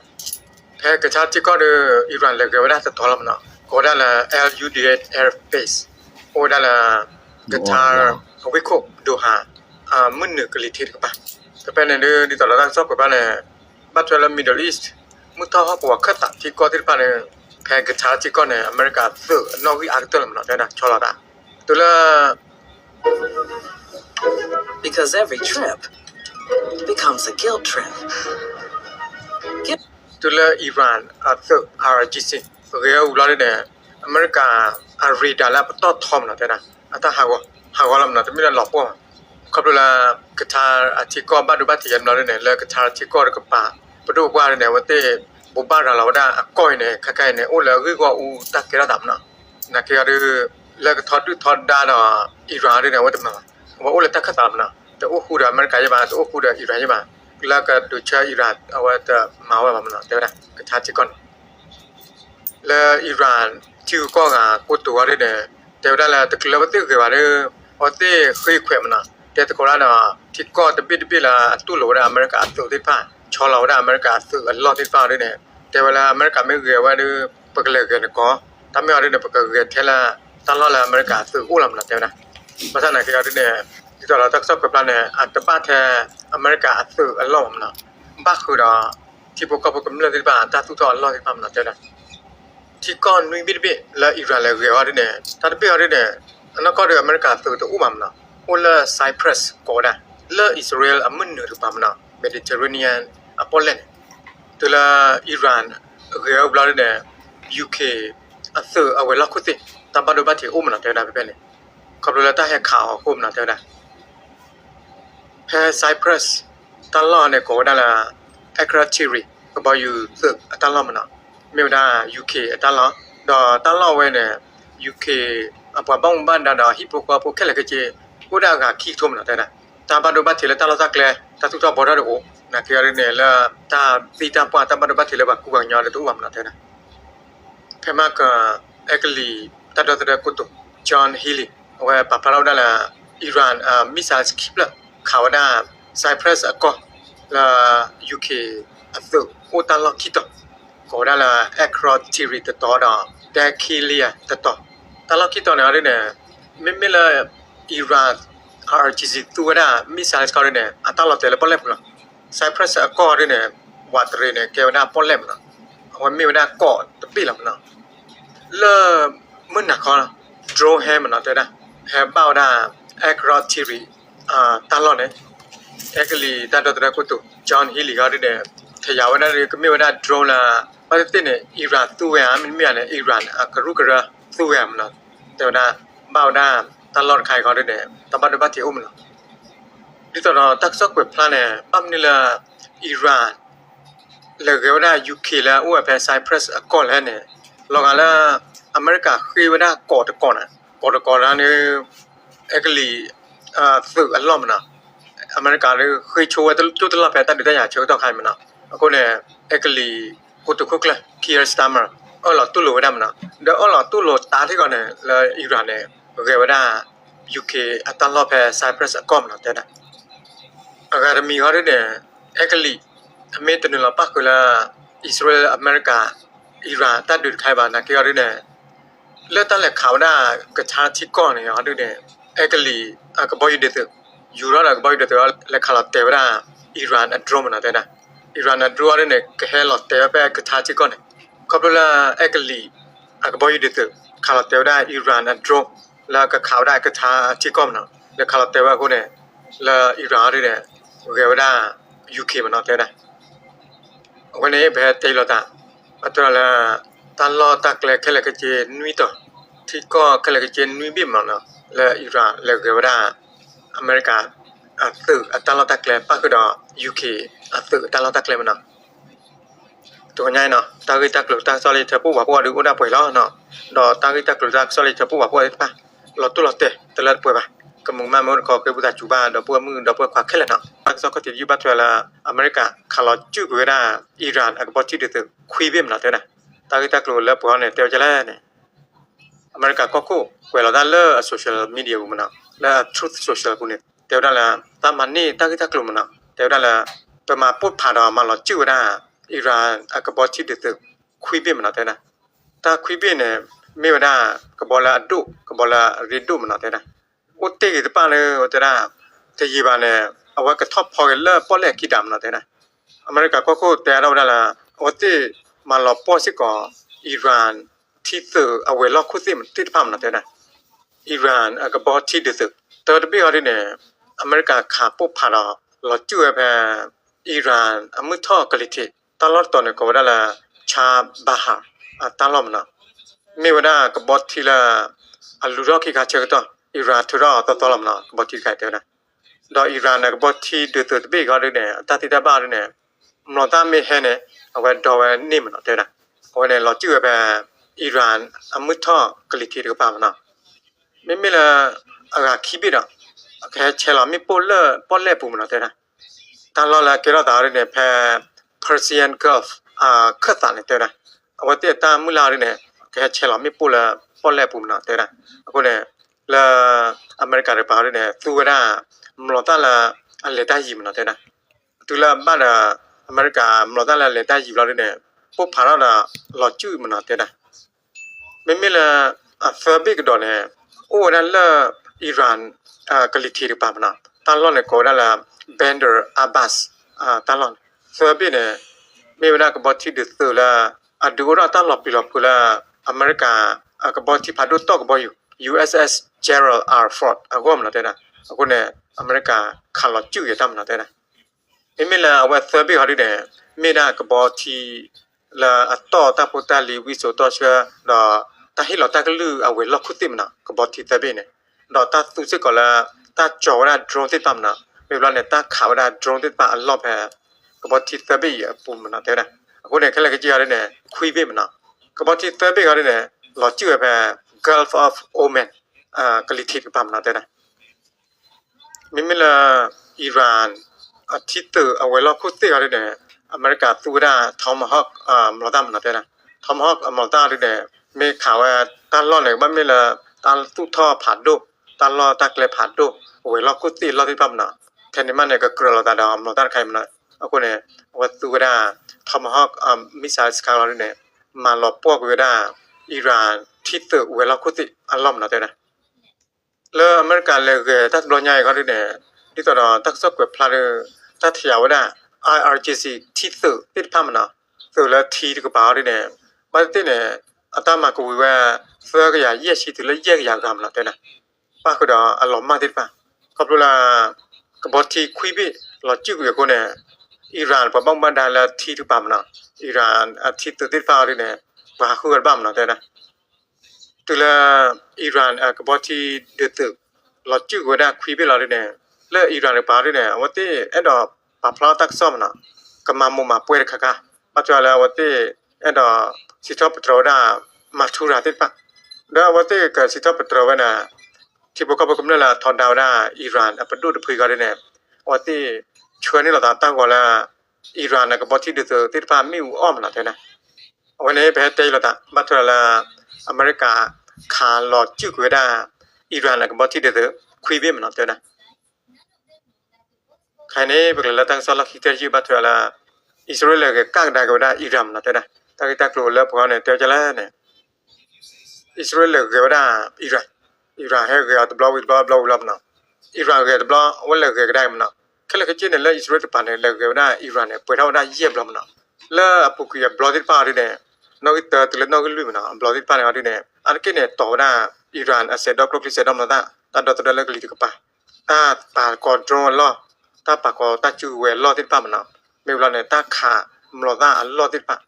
ແພ ກະທາ ທີ່ກໍເດ ອີຣານ ແລະ ເກວະດາ ຕະຕອລອມເນາະ ກໍດາລະ ແອລຢູດີເອັສ ແອຣເບສ ໂອດາລະ ກະທາ ວິໂຄບ ໂດຮາ ອາ ມືນເໜືອກາລີເທດກະປາ ກະແປເນເດີ ດີຕອລອດຕັ້ງຊອບກະປາເນ ບັດເທລ ມິດເດິລອີສ ມື້ເທົ່າຮອບປະຫວັດຄະຕະ ທີ່ກໍຕິດປາເນ ແພ ກະທາ ທີ່ກໍເນ ອາເມລິກາ ເຕີ ນອກວິອາກເຕີລະເນາະ ແຕ່ວະດາ ຊໍລາວດາ ເຕີລະ Because every trip becomes a guilt trip. ຕຸລະ ອີຣານ ອາເຕີ ອາຣ໌ຈີຊີ ເຣວລາເດເນ ອາເມລິກາ ອາເຣດາ ແລະ ປະຕອດທອມເນາະ ແຕ່ນະ ອາຕາຫາວ ຫາວລຳເນາະ ແຕ່ມີລະຫຼອກປວງ ຂອບລະ ກະທາ ອາທິກອບາດຸບາທິຍັນລາເດເນ ລະ ກະທາ ອາທິກອບກະປາ ປະດຸກວ່າເດເນ ວະເຕ ບົບບາລາວດາ ອາກອຍເນ ຄະໄກເນ ໂອລະ ກຶກວ່າອູ ຕາເກລາຕາມເນາະ ນາເກລາ ລະກະທອດດຸທອດດາເນ ອີຣານເດເນ ວະເຕມາ ວ່າໂອລະ ຕາຄະຕາມເນ ແຕ່ໂອຄູດາ ອາເມລິກາຍະມາ ແຕ່ໂອຄູດາ ອີຣານຍະມາ ລະກະດູເຊ ອີຣານ ອາວະຕະມາວະມາເນ ແຕ່ວ່າ ກະທາ ອາທິກອບ ລະອີຣານ ທີ່ກໍງາ ໂກໂຕວາເດເນ ແຕ່ວ່າລະ ຕະກະລະວະເຕເກວາເດ ອອເຕເຄີຍແຂວະມາເນ ແຕ່ຕະກະລະເນ ທີ່ກໍຕະບິດຕະບິລະ ອາຕຸລະວະດາ ອາເມລິກາ ອາຕຸຕິດພາ ຊໍລາວະດາ ອາເມລິກາ ອາຕຸອັນລອດຕິດພາເດເນ ແຕ່ວ່າລະ ອາເມລິກາ ເມເກວາເດ ປະກະເລີເກນະກໍ ຕາມແມ່ອາເດເນ ປະກະເກແທລະ ຕາລອດລະ ອາເມລິກາ ອາຕຸໂອລາມາເນ ແຕ່ວ່ານະ ມາທານາເກວາເດເນ ທີ່ຕະລອດທັກສອບກະປາເນ ອາຕະບາແທ ອາເມລິກາ ອາຕຸອັນລອດມາເນ ບາກຄືດອ ທີ່ພວກເຂົາພວກກຳເນີດທີ່ບ້ານ ຕາທຸກທອນລອດທີ່ພາມນາເຈົ້ານະ ທີ່ກໍນຸຍບິດເບ ແລະ ອີຣານ ແລະ ເກວາເດເນ ຕາຕະເປອເດເນ ອັນນັ້ນກໍເດ ອາເມລິກາ ເຕີຕະອຸບາມນະ ໂອລະ ໄຊເປຣັສ ກໍໄດ້ ແລະ ອິດສະຣາເອລ ອາເມນເນີ ຫຼື ບາມນະ ເມດິເຕເຣເນຍນ ອາປອລແລນ ເຕີລະ ອີຣານ ເກວາເດເນ ຢູເຄ ອາເຕີ ອາເວລາຄຸຕິ ຕາບາໂດບາເທ ໂອມນະ ເຕີດາເປເປເນ ຂອບໂລລະຕາແຮກຂ່າວໂຮມນະເຕີດາ ແພໄຊເປຣັສ ຕາລອເນ ກໍດາລາ ແອກຣາທີຣີ ກະບອຍຢູເຕີ ອາຕາລອມນະ ເມວດາ ຢູເຄ ອາຕາລອ ດອຕາລອເວເນ ຢູເຄ ອາປະບັງບານດາດາ ຮິໂປກອ ໂປແຄລະກະເຈ ໂກດາກາຄີໂທມນະເຕີດາ ຕາບາໂດບາເທລະຕາລອຕາແກລ ຕາທຸກຕາບອດາໂອ ນະເກເຣເນລະ ຕາຕີຕາປາ ຕາບາໂດບາເທລະບາກູບາຍອນ ລະໂຕອາມນະເຕີດາ ແພມາກະ ແອກລີ ຕາດອຕະໂກໂຕ ຈອນຮີລີ ເວປາພາລາວດາລາ ອີຣານ ອາ ມິສາຍສະຄຣິບລະ ຄາວະດາ ໄຊເປຣັສ ອາກອ ລະ ຢູເຄ ອາເຕີ ໂອຕາລອຄິໂຕ ໂກດາລາ ແອກຣອທີຣີ ຕະຕໍດອ ແດຄີເລຍ ຕະຕໍ ຕາລອຄິໂຕເນ ເຣເນ ເມເມລະ ອີຣານ ອາຈີຊີ ຕູວະດາ ມິສາຍສະຄຣິບເນ ອາຕາລອເຕລະປອລແລມລະ ໄຊເປຣັສ ອາກອ ເຣເນ ວາຕະເຣເນ ເກວະດາ ປອລແລມລະ ເວເມວະດາ ເກາະຕະປິລະນະ ເລີເມີນນະຄອນ ໂດຣແຮມນະເຕດາ ແຮບາວດາ ແອກຣອທີຣີ ອາ ຕາລອເນ ແອກລີ ຕາດອຕະໂກໂຕ ຈອນຮີລີ ກາເຣເນ ທະຍາວະດາ ເກເມວະດາ ໂດຣລາ ປາເຕເຕເນ ອີຣານ ຕູແວ ອາເມນເມຍເນ ອີຣານ ອາກະລຸກະຣາ ຕູແວມນະ ເຕວະດາ ບາວດາ ຕາລອດໄຄກາເຣເນ ຕາບາດບາເທໂອມນະ ດິຕອນຕັກຊອກເປີດພລາແນ ບັບນີ້ລະ ອີຣານ ລະເກວະດາ ຢູເຄ ລະ ໂອ ແພໄຊເປຣັສ ອາກອນແລເນ ລອງອາລະ ອາເມລິກາເຄີຍວ່າດາກໍຕະກອນນະ ກໍຕະກອນນະ ເອີ ເອກະລີ ເອີ ເສິກອາລອມນະ ອາເມລິກາເຄີຍໂຊວ່າຈຸດຕະຫຼອດແພຕາດຸຕະຍາເຊີກຕ້ອງໄຄມະນະ ອາໂກເນ ເອກະລີ ໂກຕຸຄຸກລະ ເຄີຍສະຕາມາ ເອີ ລອຕຸໂລວະດາມະນະ ເດີ ເອີ ລອຕຸໂລຕາທີ່ກ່ອນເນ ລະອີຣານເນ ເຣວະດາ ຢູເຄ ອາຕາລອແພ ໄຊເປຣັສ ອາກອມນະ ແຕ່ນະ ອາກາດມີຮອດເນ ເອກະລີ ເມຕະນຸລອປາກຄືລະ ອິສຣາເອລ ອາເມລິກາ ອີຣານ ຕາດຸຕະໄຄບານະ ເກອເຣເນ ເລືອກຕັ້ງແລະຂາວດາກະທາທິກອນນີ້ ເຮົາດູແດ່ ເອກະລີ ອາກະບໍຢູ່ເດເຕີ ຢູຣອນ ອາກະບໍຢູ່ເດເຕີ ແລະຂາວແຕ່ວດາ ອີຣານ ອາໂດຣມນະ ແຕ່ນະ ອີຣານ ອາໂດຣມນີ້ ກະແຮລອແຕ່ວແປກະທາທິກອນນີ້ ຂອບໂລລະ ເອກະລີ ອາກະບໍຢູ່ເດເຕີ ຂາວແຕ່ວດາ ອີຣານ ອາໂດຣມ ລະກະຂາວດາກະທາທິກອນນະ ລະຂາວແຕ່ວດາໂຄເນ ລະອີຣານນີ້ ເຣວະດາ ຢູເຄມະນະ ແຕ່ນະ ວະເນແບເຕລອຕາ ອາຕຣາລາ ຕາລອຕາແກລ ແຄລະກະເຈ ນຸຍໂຕ ທິກອ ແຄລະກະເຈ ນຸຍບິມານະ ລະອີຣານ ລະເຣວະດາ ອາເມລິກາ ອາເຕີ ອາຕາລອຕາແກລ ປາກຄືດອ ຢູເຄ ອາເຕີ ອາຕາລອຕາແກລມານະ ໂຕໃຫຍ່ເນາະ ຕາກຣີຕາກໂກຕາຊໍລີເທີປູບາປົວດູອຸດາປ່ວຍລອເນາະ ດອຕາກຣີຕາກໂກຕາຊໍລີເທີປູບາປົວປາ ລອຕຸລອແຕ ຕະເລີດປ່ວຍປາ ກະມຸງມາເມືອຂໍເກີດບຸຕາຈູບາ ດອກບົວມື ດອກບົວຂວາແຄລະເນາະ ປັກຊອກກະຕິດຢູບາເທລາ ອາເມລິກາ ຄາລອດຈຸກເວດາ ອີຣານ ອາກະບໍທີ່ເດີເຕີ ຄຸຍເບມນະເຕີນະ ຕາກຣີຕາໂກເລີຍປົວເນ ເຕີຈະແລເນ ອາເມລິກາກໍຄູແກລອດຕາເລີໂຊຊຽວມີເດຍພຸ້ນນະ ລະທຣູດໂຊຊຽວພຸ້ນເນ ແຕ່ວ່າລະຕາມານີ້ຕາກຣີຕາໂກມານະ ແຕ່ວ່າລະ ເປີມາປຸດພາດອກມາລອດຈື່ວ່າ ອີຣານ ອາກະບໍທີ່ເດີເຕີ ຄຸຍເບມານະເຕີນະ ຕາຄຸຍເບເນ ເມວາດາ ກະບໍລະອະດຸ ກະບໍລະເຣດຸມານະເຕີນະ ໂອເຕກິຕະປາເນ ໂອເຕດາ ເຕຢີບາເນ ອາໄວ້ກະທອບພໍເລີປອດແລກກີດາມານະເຕີນະ ອາເມລິກາກໍຄູແຕ່ລະວ່າລະ ໂອເຕມາລອປອດຊິກອ ອີຣານ ທີ່ເຕີອາເວລອຄຸຕິມຕິດພາມນະເຕີນະ ອີຣານ ອາກະບໍທີ່ເດີເຕີ ເຕີຕະບີອອດເນ ອາເມລິກາຄາປຸບພາດອ ລອດຈື່ແພ ອີຣານ ອາມືທໍ້ກະລິເທ ຕາລອດຕອນກອວະດາລະ ຊາບາຮາ ອາຕາລອມນະ ເມວາດາກະບອດທີລະ ອາລູດອກຄີກາເຊີກະຕອ ອີຣານ ເທີຣອຕອຕອລອມນະ ກະບອດທີໄກເຕີນະ ດອກອີຣານນະ ກະບອດທີເດີເຕີຕະເບກອດເນ ອາຕາຕິຕາບາເນ ມລໍຕາເມແຮເນ ອາແວດອແວນິມນະເຕີນະ ອາແວເນ ລອດຈື່ແບ ອີຣານ ອາມືທໍ້ກະລິເທກະປາມນະ ເມເມລະ ອາກາຄີບິດອະ ແຄແຊລອມີໂປເລີ ປອດແລປູມນະເຕີນະ ຕາລອລະເກລອຕາເຣເນແພ Persian Gulf ອາ ເຄີຕາເນເຕີນະ ອາວະເຕຕາມືລາວເຣເນ ແຄແຊລອມີໂປລະ ປອດແລປູມນະເຕີນະ ອາໂກເນ ລະອາເມລິກາເຣປາເຣເນ ຕູເວດາ ມລໍຕາລະ ອາເລຕາຍິມນະເຕີນະ ຕູລະບາດ ອາເມລິກາ ມລໍຕາລະ ເລຕາຍິມລາວເຣເນ ປຸບພາລາດ ລອດຈື່ມນະເຕີນະ ເມເມລະ ອາ ເຊີບິກະດອນເນ ໂອດານລະ ອີຣານ ອາ ກະລິເທກະປາມນະ ຕາລອນເນ ໂກດານລະ Bandar Abbas ອາ ຕາລອນ ເຊີບິກເນ ເມເວດາກະບອດທີເດີເຕີລະ ອາດູໂອດາຕາລອບປີລອບຄືລະ ອາເມລິກາ ອາ ກະບອດທີພາໂດຕອກກະບອດຢູ່ USS Gerald R Ford ອາໂກມນະເຕີນະ ອາໂກເນ ອາເມລິກາ ຄາລອດຈື່ເອຕາມນະເຕີນະ ເອເມລາ ອາແວເຊີບິກເຮົາດີເນ ເມດາກະບອກທີລະ ອາ ຕໍ່ຕາໂປຕາລີ ວິໂສຕໍ່ເຊືອ ດອ ຕາຮີລອຕາກະລື ອາເວລອຄຸຕິມນະ ກະບອກທີເຊີບິກເນ ດອ ຕາຕູເຊກອລະ ຕາຈໍວະດາໂດຣນຕິດຕາມນະ ເມບລາເນ ຕາຂາວະດາໂດຣນຕິດຕາມອາລອບແພ ກະບອກທີເຊີບິກ ອາ ປູມນະເຕີນະ ອາໂກເນ ຄະລະກະຈິເນ ຄຸຍເບມນະ ກະບອກທີເຊີບິກເຮົາດີເນ ລອດຈື່ແພ Gulf of Oman ອາ ກະລິເທກະປາມນະເຕີນະ ເມເມລາ ອີຣານ ອາ ທີເຕີ ອາເວລອຄຸຕິເຮົາດີເນ ອາເມລິກາຕູເວດາ Tomahawk ອາ ມໍຕາມນະເຕີນະ Tomahawk ອາ ມໍຕາດີເນ ເມຂາວະຕາລອດເນ ບາເມລາ ຕາຕູທໍ່ພາໂດ ຕາລອດຕາແກລພາໂດ ອາເວລອຄຸຕິລອດຕິດຕາມນະ ແທນນີ້ມາເນກະເກືອລອຕາດອມ ມໍຕາໄຄມະນະ ອາໂກເນ ອາເວຕູເວດາ Tomahawk ອາ missile ສະກາລອດດີເນ ມາລອປອກເວດາ ອີຣານ ທີເຕີ ອາເວລອຄຸຕິ ອາລອມນະເຕີນະ ລະອາເມລິກາ ລະເກຕາຕຳຫຼວດໃຫຍ່ເຂົາເດເນ ດິຕອດຕາກະຊອກເກີດພລາດ ຕາທະຍາວະດາ ໄອອາຣ໌ຈີຊີ ທີເຕີ ຕິດພາມນະ ເຕີລະທີກະປາເດເນ ບາດຕິເນ ອາຕາມາກະວີວາ ເຟີກະຢາເຢຍຊີ ເຕີລະເຢຍກະຢາກຳນະເຕີນະ ປາກກະດອ ອາລອມມາຕິດປາ ຂອບໂລລາ ກະບອກທີຄຸຍບິ ລອດຈື່ກະໂກເນ ອີຣານ ປະບັງບາດາລະທີກະປາມນະ ອີຣານ ອາ ທີເຕີ ຕິດພາມເດເນ ປາກກະບາມນະເຕີນະ ຕຸລາ ອີຣານ ອາ ກະບອກທີເດີເຕີ ລອດຈື່ກະເວດາ ຄຸຍເບລາເດເນ ລະອີຣານ ປາເດເນ ອາວະເຕ ແອດອ ປາພລາຕາກະຊອມນະ ກະມາໂມມາປ່ວຍຄະກະ ປາຈະລາວະເຕ ແອດອ ຊິທໍປະຕຣອດາ ມາທູຣາຕິດປາ Dah awak ti ka sita petra wana. Ti pokok pokok mena la thon daw da Iran apa du de pui ka de ne. Awak ti chua ni la ta ta wala Iran ka boti de tu ti pa mi u om la te na. Awak ne pe te la ta ba tu la America ka lo chu ku da Iran ka boti de tu kui be mena te na. Khai ne pe la tang sa la ki te ju ba tu la Israel ke ka da ko da Iran la te na. Ta ki ta klo la po ne te ja la ne. Israel le ge da Iran. Iran he ge ta bla wi bla bla bla na. Iran ge ta bla wa le ge da mena. Kele ke chine le Israel ta pa ne le ge da Iran ne pe da da ye bla mena. Le apu ku ya bla ti pa ri ne. No ki ta ti le no ki lu mena. Bla ti pa ne ri ne. An ke ne to da Iran a se do klo ki se do mena. Ta do ta le ki ti ka pa. Ta pa ko drone lo. Ta pa ko ta chu we lo ti pa mena. Me bla ne ta ka mlo da lo ti pa.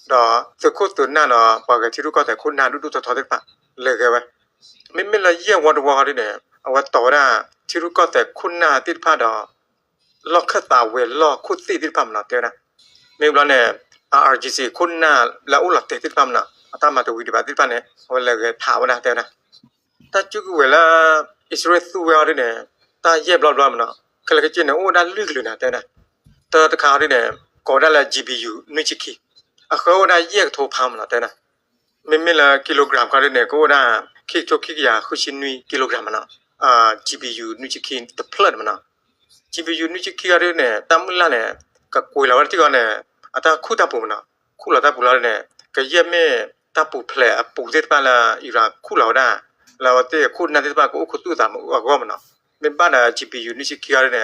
ເນາະ ເຊິ່ງໂຄດຕົວນັ້ນເນາະ ພວກທີ່ຮູ້ກໍແຕ່ໂຄດໜ້າດຸດູທອທອດເດປະ ເລີກແກວະ ແມ່ນແມ່ນລະຢຽວອດວອດເດ ອາວັດຕໍ່ດາ ທີ່ຮູ້ກໍແຕ່ໂຄດໜ້າຕິດພາດອ ລັອກຄະຕາເວລອຄູຕິຕິດພາດນະ ເຕນະ ແມ່ນລະແນ ອາອາຈີຊີ ໂຄດໜ້າລະອຸລະເຕຕິດພາດນະ ອາຕາມາຕະວີດີບາຕິດພາດເນ ອາວັດເລີກແກທາວະນະ ເຕນະ. ຕາຈູກເວລາອິດສະຣາເອລສູ້ເວລານີ້ ຕາເຢັບລອບໆເນາະ ຄະລະກະຈິນໂອດາລຶກເລີຍນະ ແຕ່ນະ ເຕີຕະຄາວນີ້ແນ ກໍໄດ້ລະ ຈີບີຢູ ໜຶ່ງຈິຄິ ອາເຄີໂອດາເຢັກໂທພາມນະ ແຕ່ນະ ແມ່ນແມ່ນລະກິໂລກຣາມຄາວນີ້ແນ ກໍໂອດາຄິກໂທຄິກຢາຄືຊິໜຶ່ງກິໂລກຣາມນະ ອາ ຈີບີຢູ ໜຶ່ງຈິຄິ ຕະເພີດມະນະ ຈີບີຢູ ໜຶ່ງຈິຄິ ອາເຣແນ ຕາມມື້ລະແນ ກະກຸຍລາວທີ່ກ່ອນແນ ອາຕາຄູຕາປູມະນະ ຄູລາວຕາປູລາວແນ ກະເຢັບແມ່ ຕາປູແຜລະປູເຕັດປາລະອີຣາ ຄູລາວດາ ລາວເຕຄູນາເຕັດປາກະອຸຄຸຕຸຕາມອາກອມນະ ແມ່ນບາດອາ ຈີບີຢູ ໜຶ່ງຈິຄິ ອາເຣແນ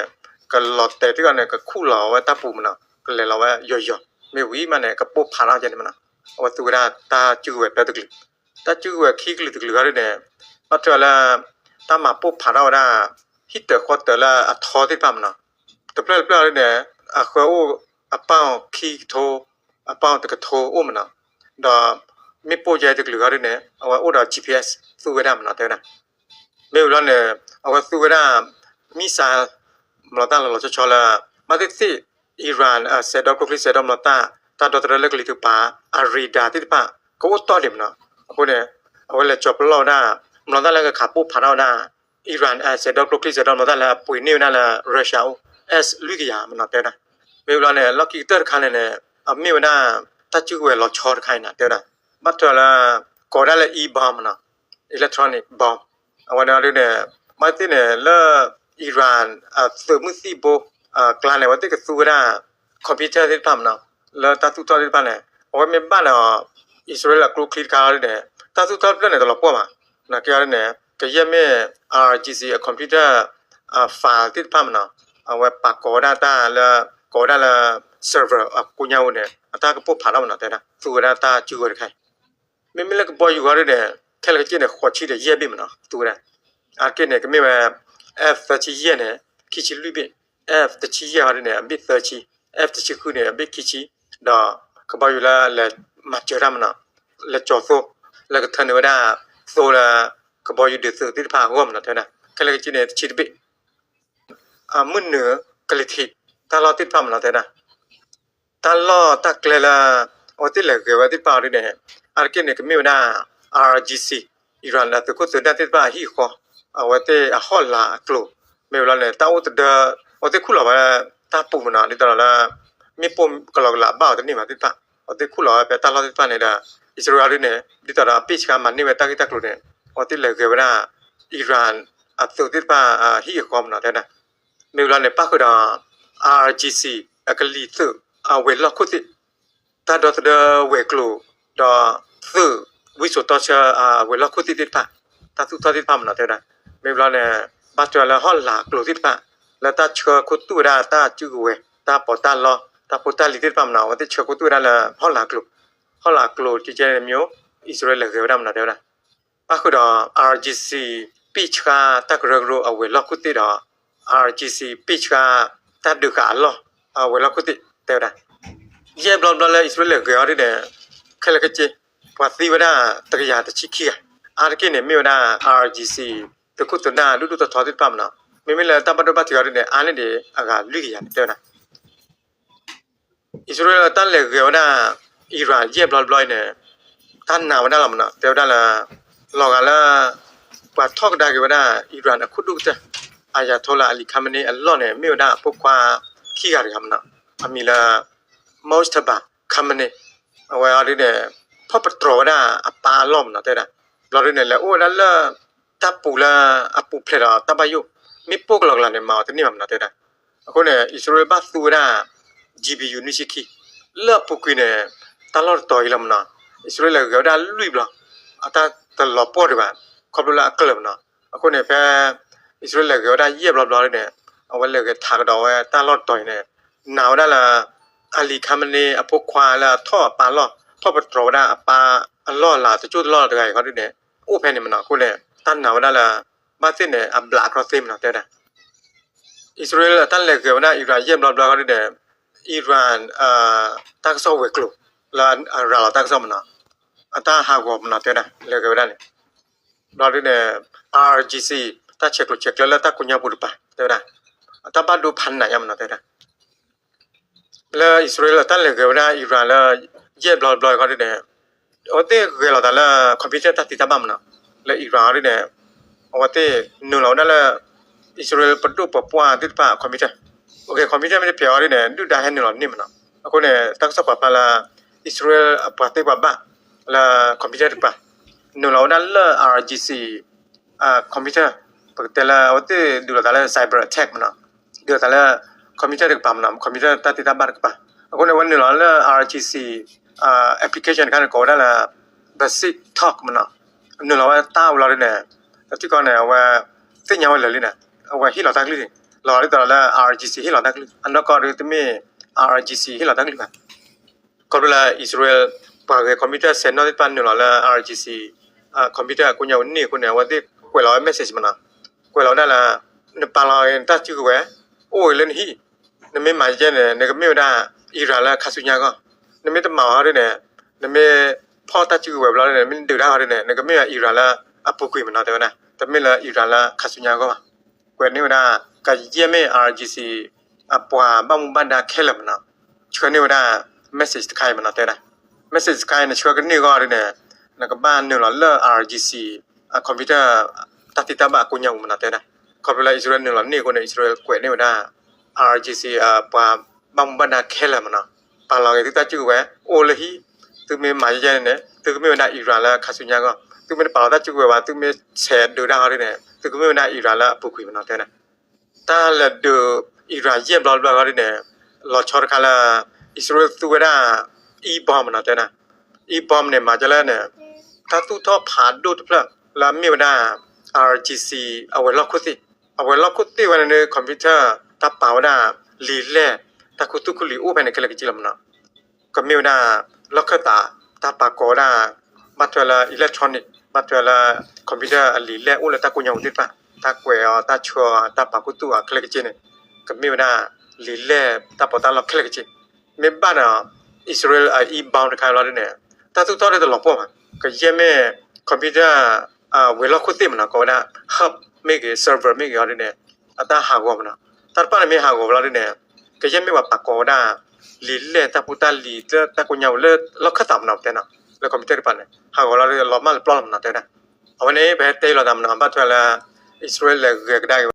ກະລອດແຕທີ່ກ່ອນແນ ກະຄູລາວຕາປູມະນະ ກະແລລາວຢໍໆ ແມ່ນວີມາແນ ກະໂປະພາລາວຈະນີ້ມະນະ ອາວັດຕຸກະດາ ຕາຈື່ແວບແປຕຶກ ຕາຈື່ແວຄີກະລືຕຶກລືອາເຣແນ ມາເທື່ອລະ ຕາມາໂປະພາລາວດາ ຮີເຕີຄອເຕີລະອາທໍຕິດປາມນະ ຕະເພີດເພີດອາເຣແນ ອາເຄໂອ ອາເປົາຄີໂທ ອາເປົາຕະກະໂທໂອມະນະ ດາ ເມໂປໃຈຕຶກລືອາເຣແນ ອາວັດໂອດາ ຈີພີເອສ ຕູເວດາມະນະ ເຕນະ ເມວລອນເນ ອາວັດຕູເວດາ ມີສາ ມະລອຕາລະລອຊອລະ ມາຕິຕິ ອີຣານ ອາ ເຊດອມໂກຄລິເຊດອມມະລອຕາ ຕາດອຕະເລີກະລີຖືປາ ອາຣີດາຕິດປາ ກະໂອຕອເດມະນະ ອາໂຄເນ ອາວັດລະຈອບລອດາ ມະລອຕາລະກະຂາໂປພາລາວດາ ອີຣານ ອາ ເຊດອມໂກຄລິເຊດອມມະລອຕາລະປຸຍນິວນາລະຣັດຊຽ ເອສ ລຸຍກະຍາມະນະ ເຕນະ ເມວລອນເນ ລັອກກິເຕີຄາເນເນ ອາເມວດາ ຕາຈື່ແວລອຊອດຄາຍນະ ເຕນະ ມາເທື່ອລະ ກໍໄດ້ລະອີບອມນະ ອີເລັກໂທຣນິກບອມ ອາວັນອາເຣແນ ມາຕິເນ ລະອີຣານ ອາ ເຕີມືຕີໂບ ອາ ກລານໃນວັນຕິກະຕູເວດາ ຄອມພິວເຕີຕິດພາມນະ ລະຕາຕູທອດຕິດພາມເນ ອາວັນແມ່ນບານ ອາ ອິດສະຣາເອລ ອາໂກຄລິກຄາເນ ຕາຕູທອດເນ ຕະຫຼອດປອມາ ນະກະເນ ກະເຢຍແມ່ ອາ ຈີຊີ ອາ ຄອມພິວເຕີ ອາ ຟາຍຕິດພາມນະ ອາວັນປາກອດາຕາ ລະກອດາລະເຊີເວີ ອາ ກູຍາວເນ ອາຕາກະໂປພາລາວນະ ແຕ່ນະ ຕູເວດາຕາຈູເວດາໄຄ ແມ່ນແມ່ນລະກະບໍ່ຢູ່ວ່າເດ ແຄ່ລະກະຈິນເນ ຂໍຊີເດເຢຍບິມນະ ຕູເນ ອາເກເນກະມີວ່າ ເອັຟ ສາມສິບເຢຍເນ ຄີຊີລຸຍບິ ເອັຟ ສາມສິບເຢຍເນ ບິເຕີຊີ ເອັຟ ສາມສິບຄືເນ ບິຄີຊີ ດອກະບໍ່ຢູ່ລະ ລະມາເຈີຣາມນະ ລະຈອໂຊ ລະກະເທີນເນວະດາ ໂຊລະກະບໍ່ຢູ່ເດີເຕີຕິດພາຮ່ວມນະ ເທນະ ແຄ່ລະກະຈິນເນ ຊີດບິ ອາ ມື້ເນ ກະລິທິ ຕາລໍຕິດພາມນະ ເທນະ ຕາລໍຕາແກລະ ອອສເຕຣເລຍເກີວາຕິດປາດີແນ ອາເກເນກະເມວດາ ອາ ອາຈີຊີ ອີຣານ ອາເຕໂຄເຕີດາຕິດປາຮີຄໍ ອາວາເຕ ອາຮອລາ ອາໂກລ ເມວລາເນ ຕາໂອຕະເດີ ອອສເຕຄູລາວາ ຕາປູມະນາ ດິຕາລາ ເມໂປ ກະລອກລາບາວຕະນີມາຕິດປາ ອອສເຕຄູລາວາ ເປຕາລໍຕິດປາເນດາ ອິດສະຣາເອລເນ ດິຕາລາ ເປຊະມານິເວຕາກິຕາໂກລເນ ອອສເຕເລຍເກີວາດາ ອີຣານ ອາເຕຕິດປາ ອາ ຮີຄອມນາ ເທນະ ເມວລາເນ ປາຄືດາ ອາ ອາຈີຊີ ອາກະລີເຕີ ອາເວລອຄູຕິ ຕາດອຕະເດີເວໂກລ ດອເຕີ ວິໂສຕອເຊ ອາເວລອຄູຕິຕິດພາ ຕາສຸຕອຕິດພາມນະ ເທນະ ເມວລາເນ ບາຈອລະຮອນລາໂກລຕິດພາ ລະຕາເຊີໂຄຕຸດາ ຕາຈູເວ ຕາປອຕາລໍ ຕາໂປຕາລີຕິດພາມນະ ວັນຕິເຊີໂຄຕຸດາ ລະຮອນລາໂກລ ຮອນລາໂກລ ຈິເຈເນມິໂອ ອິດສະຣາເອລເກີວາດາມນະ ເທນະ ປາກດອ ອາຈີຊີ ປິຊາ ຕາກເຣິກໂຣ ອາເວລອຄູຕິດອ ອາຈີຊີ ປິຊາ ຕາດຶກອາລໍ ອາເວລອຄູຕິ ເຕວດາ ເຢບລອບລອເລ ອິດສະຣາເອລເກີອອດເນ ແຄ່ລະກະຈິ ປາຕີວະດາ ຕະກະຍາຕະຊິເຄຍ ອາຕະກິເນ ເມວດາ ອາຈີຊີ ຕະຄຸດຕະນາ ດຸດຸຕະທອດຕິດປາມນະ ເມເມລະ ຕາມະດຸບາຕິອອດເນ ອາເນເດ ອາກາລຸຍກະຍາ ເຕວດາ ອິດສະຣາເອລ ຕານແລກເວວະດາ ອີຣານ ເຢບລອຍໆ ເນ ຕານນາວະດາລະມະນະ ແຕ່ວະດາລະ လီၤဂာ်လၢ ပှၤထီၣ်ကဒါက့ၤဝဲဒၣ် Iran အခိၣ်ဒိၣ်ကတၢၢ် Ayatollah Ali Khamenei အလီၢ်န့ၣ် မ့ၢ်ဝဲဒၣ်အဖိခွါခံဂၤတဂၤမနီၤ. အမံၤလၢ Mojtaba Khamenei အဝဲအီၤဒ်န့ၣ် ဖီၣ်ပတြီၤဝဲဒၣ်အပၢ်အလီၢ်မနီၤ တဲဝဲဒၣ်. ဘျီဒ်န့ၣ် လဲၤအိၣ်ဝဲဒၣ်လၢ တၢ်ပူၤလၢအပူၤဖျဲးဒီးတၢ်ဘၣ်ယိၣ် မ့ၢ်ပိၢ်ကလီကလီန့ၣ် မၤအီၤတန့ၢ်ဘၣ်မနီၤ တဲဝဲဒၣ်. အဃိန့ၣ် အံၣ်စရ့လးဘၣ်သူဝဲဒၣ် GBU နွံဆံခံ လၢအပူၤကွံာ်န့ၣ် တၢ်လီၢ်တတီၤအံၤလီၤမနီၤ. အံၣ်စရ့လးလဲၤဂဲၤဝဲဒၣ်လွံၢ်ဘျီ အတၢ်တလီၤပှီၢ်ဒံးဘၣ် ခီဖျိလၢအကျၢၤမနီၤ. အဃိန့ၣ် ဖဲအံၣ်စရ့လးလဲၤဂဲၤဝဲဒၣ်ယဲၢ်ဘျီဘျီန့ၣ် အဝဲလဲၤဂဲၤထးကဒီးဝဲတၢ်လီၢ်တတီၤအံၤန့ၣ် နာ်ဝဲဒၣ်လၢ Ali Khamenei အဖိခွါလၢအထီၣ်အပၢ်အလီၢ် ဖီၣ်ပတြီၤဝဲဒၣ်အပၢ်အလီၢ်လၢတကၠိၢ်တလီၢ်တဂၤအံၤခီဒ်န့ၣ် အိၣ်ဖဲန့ၣ်မနီၤ. အဃိန့ၣ် တၢ်နာ်ဝဲဒၣ်လၢ ဘၣ်သ့ၣ်န့ၣ် အဘျးခီသ့မနီၤ တဲဝဲဒၣ်. အံၣ်စရ့လးအတၢ်လဲၤဂဲၤဝဲဒၣ် Iran ယဲၢ်ဘျီဘျီခီဒ်န့ၣ် Iran တၢ်ကစီၣ်ဝဲၤကျိၤ လၢအရၤလီၤတၢ်ကစီၣ်မနီၤ အတၢ်ဟးဂီၤမနီၤ တဲဝဲဒၣ် လဲၤဂဲၤဝဲဒၣ်န့ၣ် ဘျီဒ်န့ၣ် IRGC တၢ်ဆဲးကျိးဆဲးကျၢလၢတၢ်ကိညါပူၤတပၤ တဲဝဲဒၣ် အတၢ်ဘၣ်ဒိဖးနးညါမနီၤ တဲဝဲဒၣ်. လၢအံၣ်စရ့လး တၢ်လဲၤဂဲၤဝဲဒၣ် Iran လၢ ယဲၢ်ဘျီဘျီခီဒ်န့ၣ် အဝဲသ့ၣ်ဂဲၤလီၤသးလၢ computer တၢ်သ့တၢ်ဘၣ်မနီၤ လၢ Iran ခီဒ်န့ၣ် အဝဲသ့ၣ်နုာ်လီၤဝဲဒၣ်လၢ အံၣ်စရ့လး ပဒိၣ်ပပှၢ်သ့ၣ်တဖၣ် computer computer မ့ၢ်တဖျဲးခီဒ်န့ၣ် ဒုၣ်ဒါဟဲနုာ်လီၤန့ၢ်မနီၤ. အဃိန့ၣ် တၢ်ကစီၣ်ပာ်ဖျါလၢ အံၣ်စရ့လးအပှၤသ့ပှၤဘၣ်လၢ computer တကပၤ နုာ်လီၤဝဲဒၣ်လၢ IRGC computer ပကတဲလၢ အဝဲသ့ၣ်ဒုးလိာ်သးလၢ cyber attack မနီၤ ဒုးလိာ်သးလၢ computer တကပၤမနီၤ computer တၢ်သ့တၢ်ဘၣ်တကပၤ. အဃိန့ၣ် အဝဲနုာ်လီၤလၢ IRGC application တခါန့ၣ် ကိးဝဲဒၣ်လၢ Basic Talk မနီၤ နုာ်လီၤဝဲတၢ်ဝဲလီၤဒ်န့ၣ် တထံၣ်ကီန့ၣ် အဝဲသ့ၣ်ညါဝဲလၢာ်လံန့ၣ် အဝဲဟ့ၣ်လီၤတၢ်ကလုၢ်န့ၣ် လီၤဒ်သိးလၢ IRGC ဟ့ၣ်လီၤတၢ်ကလုၢ် အနီၢ်ကီၢ်ဒ်တမ့ၢ် IRGC ဟ့ၣ်လီၤတၢ်ကလုၢ်ဘၣ်. ခီဖျိလၢအံၣ်စရ့လး ပှၤဂဲၤ computer ဆယ် နီၣ်သ့ၣ်တဖၣ်နုာ်လီၤလၢ IRGC computer အကိညါပူၤန့ၢ်အဃိန့ၣ် အဝဲသ့ၣ်ကွဲးလီၤဝဲ message မနီၤ ကွဲးလီၤဝဲဒၣ်လၢ နပာ်လီၤက့ၤနတၢ်စုကဝဲၤ အိၣ်ဂ့ၤလၢနဟံၣ် နမ့ၢ်မၤယဲၢ်န့ၣ် နကမ့ၢ်ဝဲဒၣ် Iran လၢခါဆူညါအဂီၢ် နမ့ၢ်တမၤအီၤဒ်န့ၣ် နမ့ၢ်ဖီၣ်တၢ်စုကဝဲၤဘျီန့ၣ် မ့ၢ်နဒုးတၢ်အီၤဒ်န့ၣ် နကမ့ၢ်ဝဲ Iran လၢအပူၤကွံာ်မနီၤ တဲဝဲဒၣ် တမ့ၢ်လၢ Iran လၢခါဆူညါအဂီၢ်ဘၣ်. ကွဲးန့ၢ်ဝဲဒၣ် ကယဲၢ်မ့ၢ် IRGC အပှၤဘၣ်မူဘၣ်ဒါခဲလၢာ်မနီၤ ဆှၢန့ၢ်ဝဲဒၣ် message တခါအံၤမနီၤ တဲဝဲဒၣ် message တခါအံၤ နဆှၢကန့ၢ်အဂီၢ်ဒ်န့ၣ် နကဘၣ်နုာ်လီၤလၢ IRGC computer တၢ်သ့တၢ်ဘၣ်အကိညါပူၤမနီၤ တဲဝဲဒၣ်. ခီဖျိလၢအံၣ်စရ့လးနုာ်လီၤန့ၢ်အဃိန့ၣ် အံၣ်စရ့လးကွဲးန့ၢ်ဝဲဒၣ် IRGC အပှၤဘၣ်မူဘၣ်ဒါခဲလၢာ်မနီၤ ပာ်လီၤက့ၤသုတၢ်စုကဝဲၤ အိၣ်လၢဟံၣ် သုမ့ၢ်မၤယဲၢ်ယဲၢ်န့ၣ် သုကမ့ၢ်ဝဲဒၣ် Iran လၢခါဆူညါအဂီၢ် သုမ့ၢ်တပာ်လီၤတၢ်စုကဝဲၤဘၣ် သုမ့ၢ်ဆဲးဒုးတၢ်အီၤဒ်န့ၣ် သုကမ့ၢ်ဝဲဒၣ် Iran လၢအပူၤကွံာ်မနီၤ တဲဝဲဒၣ်. တၢ်လဲၤဒုး Iran ယဲၢ်ဘျီဘျီခီဒ်န့ၣ် လီၤဆီတခါလၢ အံၣ်စရ့လးသူဝဲဒၣ် E-bomb မနီၤ တဲဝဲဒၣ်. E-bomb န့ၣ် မၤကဲလၢန့ၣ် တၢ်သူၣ်ထီၣ်ဖးဒိၣ်တဖျၢၣ်လၢအမ့ၢ်ဝဲဒၣ် IRGC အဝဲၤလီၢ်ခိၣ်သ့ၣ် အဝဲၤလီၢ်ခိၣ်သ့ၣ်ဝဲန့ၣ် computer တၢ်ပာ်ဝဲဒၣ် လံာ်လဲၢ် တၢ်ခူသူၣ်ခူလံၤအိၣ်ဖဲန့ၣ်ခဲလၢာ်ကက့လီၤမနီၤ. ကမ့ၢ်ဝဲဒၣ် လီၢ်ခၢၣ်သး တၢ်ပာ်ကိးဝဲဒၣ် ဘၣ်ထွဲလၢ electronic ဘၣ်ထွဲလၢ computer အလံာ်လဲၢ်အိၣ်လၢတၢ်ကိညါပူၤသ့ၣ်တဖၣ် တၢ်ကွဲးအီၤ တၢ်ဆှၢအီၤ တၢ်ပာ်ခူသူၣ်အီၤခဲလၢာ်ကက့န့ၣ် ကမ့ၢ်ဝဲဒၣ် လံာ်လဲၢ်တၢ်ပီးတၢ်လီခဲလၢာ်ကက့ မ့ၢ်ဘၣ်ဒီး အံၣ်စရ့လးအ E-bomb တခါလီၤဒ်န့ၣ် တၢ်သူၣ်ထီၣ်ဒ်တလီၤပှီၢ်ဘၣ်. ကယဲၢ်မ့ၢ် computer ဝဲၤလီၢ်ခိၣ်သ့ၣ်မနီၤ ကိးဝဲဒၣ် hub မ့ၢ်ဂ့ၤ server မ့ၢ်ဂ့ၤအီၤဒ်န့ၣ် အတၢ်ဟးဂီၤမနီၤ. တၢ်တဖၣ်န့ၣ်မ့ၢ်ဟးဂီၤလီၤဒ်န့ၣ် ကယဲၢ်မ့ၢ်ပှၤပာ်ကိးဝဲဒၣ် လံာ်လဲၢ်တၢ်ဖိတၢ်လံၤ တၢ်ကိညါပူၤလၢလီၢ်ခၢၣ်သးမနီၤ ပတဲနီၤ လၢ computer တဖၣ်န့ၣ် ဟးဂီၤလီၤလီၤမၢ်လၢပျီလီၤမနီၤ တဲဝဲဒၣ်. အဝဲန့ၣ် ပဟဲတဲလီၤသးမနီၤ ဘၣ်ထွဲလၢ အံၣ်စရ့လးလဲၤဂဲၤကဒါက့ၤ